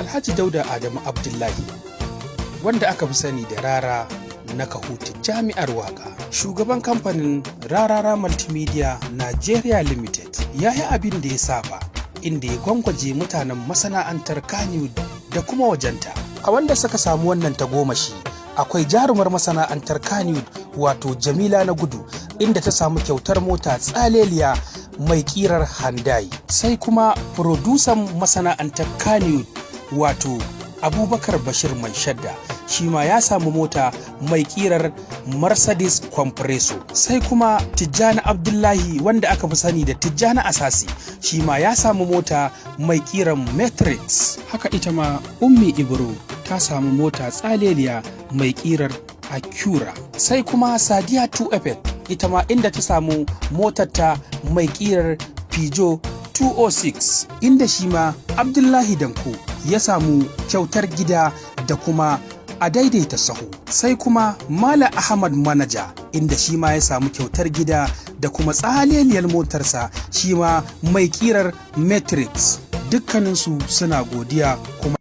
Alhaji Dauda Adamu Abdullahi, wanda aka fi sani da Rara na Kahutu Jami'ar Waka, shugaban kamfanin Rarara Multimedia Nigeria Limited, ya yi abin da ya saba, inda ya gwangwaje mutanen masana'antar Kannywood da kuma wajenta. A wanda suka samu wannan tagomashi akwai jarumar masana'antar Kannywood, wato Jamila Na Gudu, inda ta samu kyautar mota tsaleliya mai kirar Hyundai. Sai kuma furodusan masana'antar Kannywood, wato Abubakar Bashir Mai Shadda, shi ma ya samu mota mai kirar Mercedes Kompresso. Sai kuma Tijjani Abdullahi, wanda aka fi sani da Tijjani Asasi, shi ma ya samu mota mai kiran Matrix. Haka ita ma Ummi Ibro ta samu mota tsaleliya mai kirar Acura. Sai kuma Sadiya 2 ita ma, inda ta samu motar ta mai kirar Peugeot 206, inda shi ma Abdullahi Danko ya samu kyautar gida da kuma a daidaita sahu. Sai kuma Mala Ahmad Manaja, inda shi ma ya samu kyautar gida da kuma tsaleliyar motarsa, shi ma mai kirar Matrix. Dukkaninsu suna godiya kuma.